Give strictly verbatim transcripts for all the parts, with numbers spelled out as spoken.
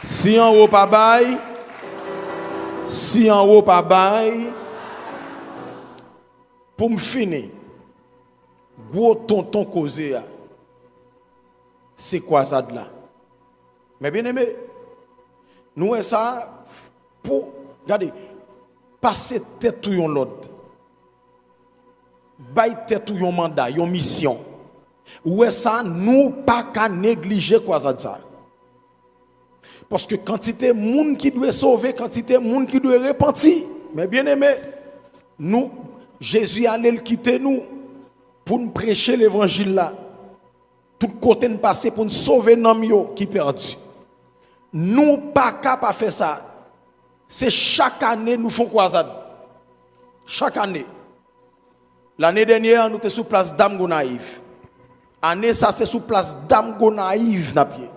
Si anwo pa bay, si anwo pa bay, pou m fini, gwo tonton koze a, se kwazad la. Men byeneme, nou wè sa, pou, gade, pase tèt ou yon lòd. Bay tèt ou yon manda, yon misyon. Ou wè sa, nou pa ka neglije kwazad sa. Paske kantite moun ki dwe sove, kantite moun ki dwe repanti. Men byeneme, nou, Jezi ale, l kite nou pou n preche levanjil la. Tout kote n pase pou n sove nanm yo ki pèdi. Nou pa ka pa fè sa. Se chak ane nou fè yon kwazad. Chak ane. Lane dènyè, nou te sou plas Dam Gonayiv. Ane sa, se sou plas Dam Gonayiv n ap ye.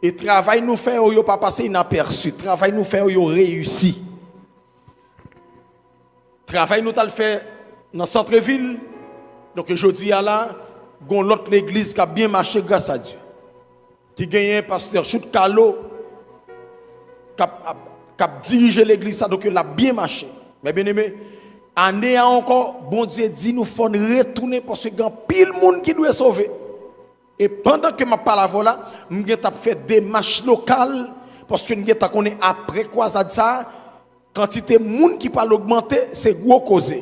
E travay nou fè yo, yo pa pase inapèsi. Travay nou fè yo, yo reyisi. Travay nou t al fè nan santrevil. Donk, jodi a la, gon lòt legliz k ap byen mache, gras a Dye. Ki genyen pastè Chout Kalo k ap, ap, k ap dirije legliz sa, donk l ap byen mache. Men byeneme, ane a ankò, Bondye di nou fò n retounen paske gen anpil moun ki dwe sove. E pandan ke m ap pale avè w la, m gentan ap fè demach lokal, paske n gentan konnen apre kwazad sa a, kantite moun ki pral ogmante, se gwo koze.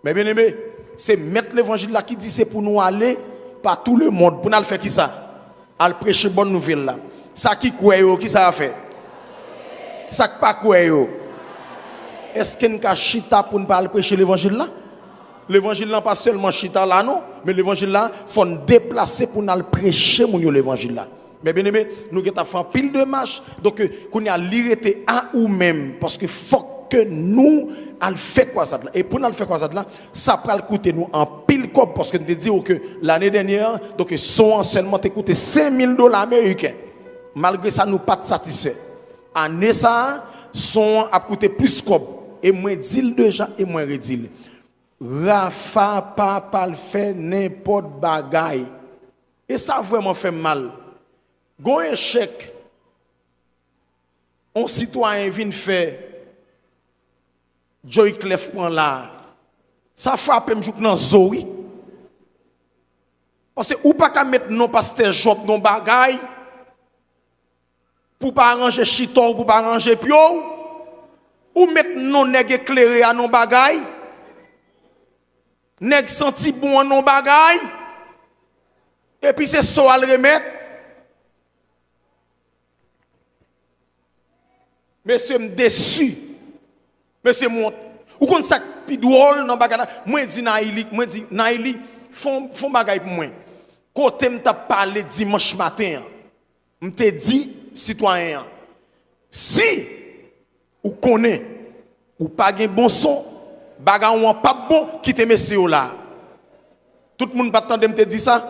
Men byeneme, se mèt levanjil la ki di se pou nou ale pa tou lemonn. Pou n al fè kisa? Al preche bòn nouvèl la. Sa ki kwè yo, kisa y a fè? Sa k pa kwè yo, èske n ka chita pou n pa al preche levanjil la? Levanjil lan pa sèlman chita la non, men levanjil la, fò n deplase pou n al preche moun yo levanjil la. Men byeneme, nou gentan fè anpil demach, donk, kounye a, li rete a ou menm, paske fòk ke nou al fè kwazad la. E pou n al fè kwazad la, sa pral koute nou anpil kòb, paske n te di w ke lane dènyè, donk, son an sèlman te koute senk mil dola ameriken. Malgre sa, nou pa t satisfè. Ane sa a, son an ap koute plis kòb. E mwen di l deja, e mwen redi l. Rafa pa pral fè nenpòt bagay. E sa vrèman fè m mal. Gon echèk yon sitwayen vin fè Joyclef pran la a. Sa frape m jouk nan zo, wi. Paske ou pa ka met non pastè Job nan bagay pou pa ranje chita w, pou pa ranje pye w. Ou met non nèg eklere a nan bagay. Nèg santi bon an nan bagay. Epi se sa w al remèt. Mesye, m desi. Mesye, m wont. Ou konn sa k pi dwòl nan bagay la? Mwen di Nayli, mwen di, Nayli, fè yon, fè yon bagay pou mwen. Kote m t ap pale dimanch maten an, m te di sitwayen an, si ou konnen ou pa gen bon son, bagay ou an p ap bon, kite mesye yo la. Tout moun pa t tande m te di sa?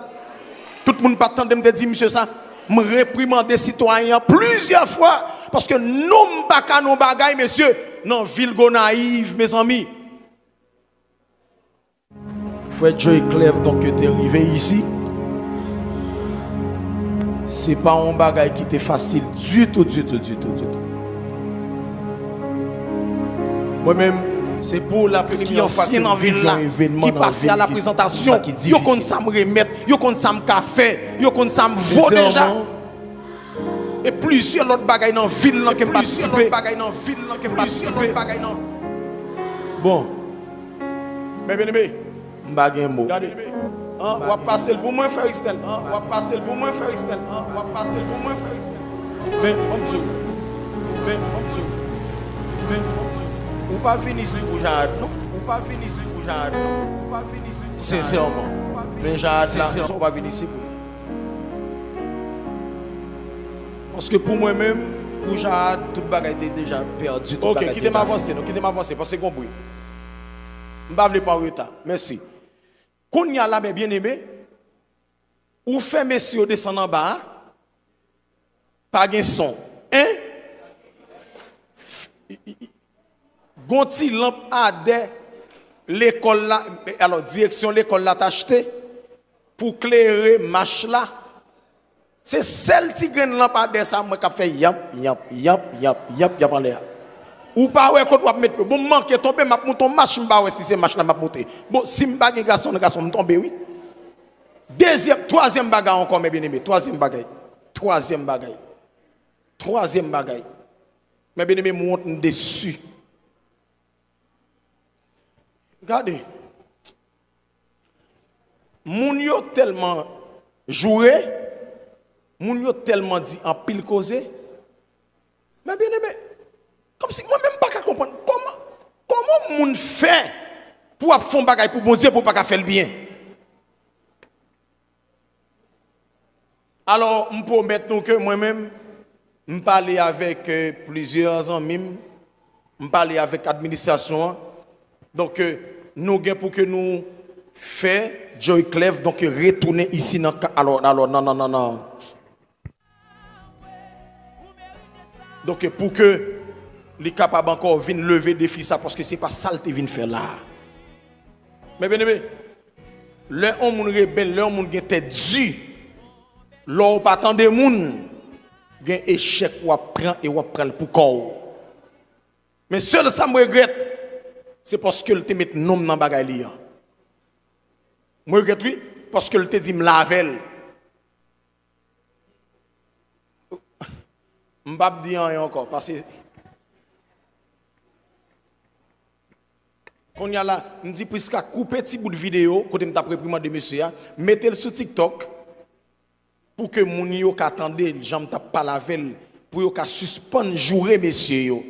Tout moun pa t tande m te di misye sa? M reprimande sitwayen an plizyè fwa, paske nonm pa ka nan bagay, mesye, nan vil Gonayiv, mezanmi. Frè Joyclef, donk, te rive isi. Se pa yon bagay ki te fasil ditou, ditou, ditou, ditou. Mwen menm, se pou lapli ki ansyen nan vil la, ki pase a la prezantasyon, yo konn sa m remèt, yo konn sa m ka fè, yo konn sa m vo deja. E plizyè lòt bagay nan vil lan ke m patisipe. Bon. Men byeneme, m pa gen mo. Gade. An, w ap pase l pou mwen, frè Ristel. An, w ap pase l pou mwen, frè Ristel. An, w ap pase l pou mwen, frè Ristel. Men, ban m di w. Men, ban m di w. Men, ban m di w. Ou pa vin isi pou Jahad, non. Ou pa vin isi pou Jahad, non. Ou pa vin isi pou Jahad. Sensèman. Men Jahad la, ou pa vin isi pou li. Paske pou mwen menm, pou Jahad, tout bagay te deja pèdi, tout bagay te deja fini. Ok, kite m avanse, non, kite m avanse, paske gon bri. M pa vle pran reta. Mèsi. Kounye a la, men byeneme, ou fè mesye yo desann anba a, pa gen son. En? Gon ti lanp adè lekòl la, alò, direksyon lekòl la t achte pou klere mach la. Se sèl ti grenn lanpadè sa mwen k ap fè yanp, yanp, yanp, yanp, yanp, yanp anlè a. Ou pa wè kote w ap met yo. Bon, m manke tonbe, m ap moute yon mach, m pa wè si se mach la m ap moute. Bon, si m pa gen gason nan gason, m tonbe, wi. Dezyèm, twazyèm bagay ankò, mè byeneme, twazyèm bagay. Twazyèm bagay. Twazyèm bagay. Mè byeneme, m wont, m desi. Gade. Moun yo tèlman joure, moun yo tèlman di anpil koze. Mè byeneme, kòmsi mwen menm m pa ka konprann kòman, kòman moun fè pou w ap fè yon bagay pou Bondye pou w pa ka fè l byen. Alò, m pwomèt nou ke mwen menm, m pale avèk, euh, plizyè zanmi m, m pale avèk administrasyon an. Donk, euh, nou gen pou ke nou fè Joyclef, donk, retounen isi nan ka, alò, alò, nan, nan, nan, nan. Donk, pou ke li kapab ankò vin leve defi sa, paske se pa sa l te vin fè la a. Mè byeneme, lè yon moun rebèl, lè yon moun gen tèt di, lè w pa tande moun, gen echèk w ap pran e w ap pran l pou kò w. Men sèl sa m regrèt, se paske l te met non m nan bagay li an. M regrèt, wi, paske l te di m lave l. M p ap di anyen ankò, paske kounye a la, m di Priska, koupe ti bout videyo kote m t ap reprimande mesye a, mete l sou TikTok pou ke moun yo ka tande jan m t ap pale avè l, pou yo ka sispann joure mesye yo.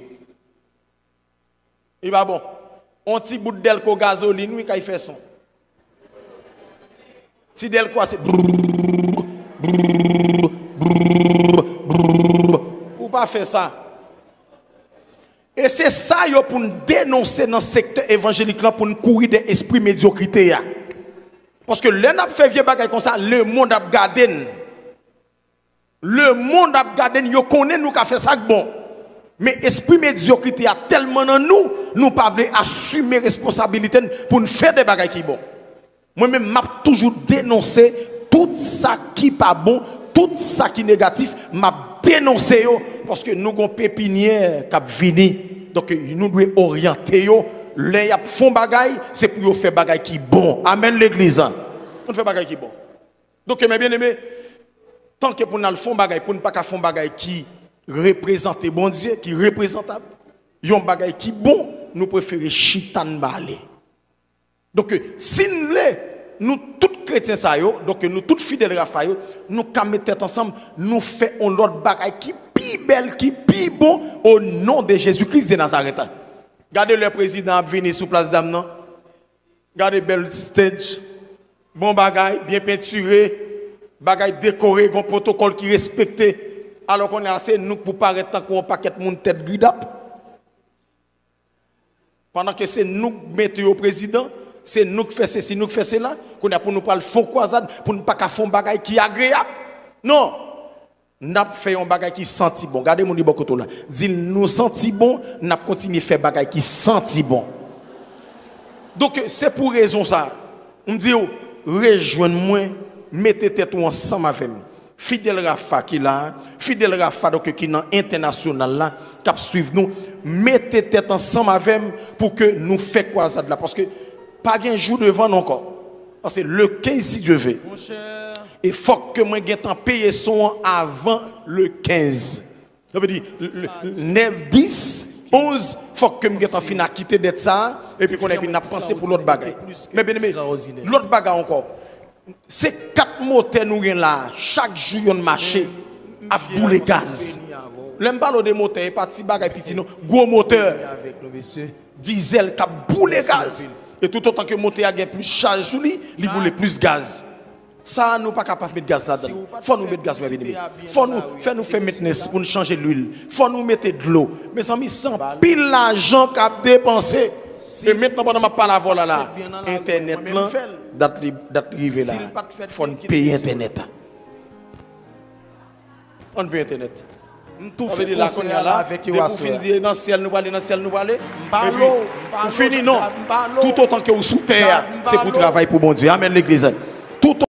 Li pa bon. On ti bout dèlko gazolin, wi, kay fè son. Ti dèlko a se brrr, brrr, brrr, brrr. Ou pa fè sa. E se sa yo pou n denonse nan sektè evanjelik lan, pou n kouri dèyè espri medyokrite a. Paske lè n ap fè vye bagay konsa, lemonn ap gade n. Lemonn ap gade n, yo konnen nou ka fè sa k bon. Men espri medyokrite a tèlman nan nou, nou pa vle asime responsabilite n pou n fè de bagay ki bon. Mwen menm, m ap toujou denonse tout sa ki pa bon, tout sa ki negatif, m ap denonse yo, paske nou gon pepinyè k ap vini. Donk, nou dwe oryante yo. Lè y ap fè yon bagay, se pou yo fè bagay ki bon. Amèn, legliz. Ann fè bagay ki bon. Donk, mè byeneme, tanke pou n al fè yon bagay, pou n pa ka fè yon bagay ki reprezante Bondye, ki reprezantab, yon bagay ki bon, nou prefere chita n bale. Donk, si n vle, nou tout kretyen sa yo, donk, nou tout fidèl Rafa yo, nou ka met tèt ansanm, nou fè yon lòt bagay ki pi bèl, ki pi bon, o non de Jezi Kris de Nazarèt. Gade lè prezidan ap vini sou plas dam nan. Gade bèl stage. Bon bagay, byen pentire. Bagay dekore, gon pwotokòl ki respekte. Alò kounye a se nou k pou parèt tankou yon pakèt moun tèt gridap. Pandan ke se nou k mete yo prezidan, se nou k fè sesi, nou k fè sela. Kounye a pou nou pral fè yon kwazad, pou n pa ka fè yon bagay ki agreyab. Non! N ap fè yon bagay ki santi bon. Gade moun ki bò kote w la. Di l, nou santi bon, n ap kontinye fè bagay ki santi bon. Donk, se pou rezon sa a, m di w, rejwenn mwen, mete tèt ou ansanm avè m. Fidèl Rafa ki la a, fidèl Rafa, donk, ki nan entènasyonal la, k ap swiv nou, mete tèt ansanm avè m pou ke nou fè kwazad la. Paske pa gen jou devan nou ankò. Paske le kenz, si Dye ve. E fòk ke mwen gentan peye son an avan le kenz. Sa vle di, le, le, nèf, dis, onz, fòk ke m gentan fin akite dèt sa a, epi konnen epi n ap panse pou lòt bagay. Mè byeneme, lòt bagay ankò. Se kat motè nou gen la a, chak jou yonn mache, ap boule gaz. Lè m pale w de motè, e pa ti bagay piti non, gwo motè. Dizèl k ap boule gaz. E toutotan ke motè a gen plis chaj sou li, li boule plis gaz. Sa a, nou pa ka pa met gaz ladan l. Fò nou met gaz, mè byeneme. Fò nou fè, nou fè mentnans pou n chanje lwil. Fò nou mete dlo. Mezanmi, se anpil lajan k ap depanse. E mentnan, pandan m ap pale avè w la, la, entènèt lan, dat li, dat li rive la. Fò n peye entènèt. Ann peye entènèt. M tou fè konsèy la avèk yo aswè a. Depi w fin di nan syèl nou prale, nan syèl nou prale. M pale w, m pale w, fini non. Toutotan ke w sou tè a, se pou w travay pou Bondye. Amèn, legliz.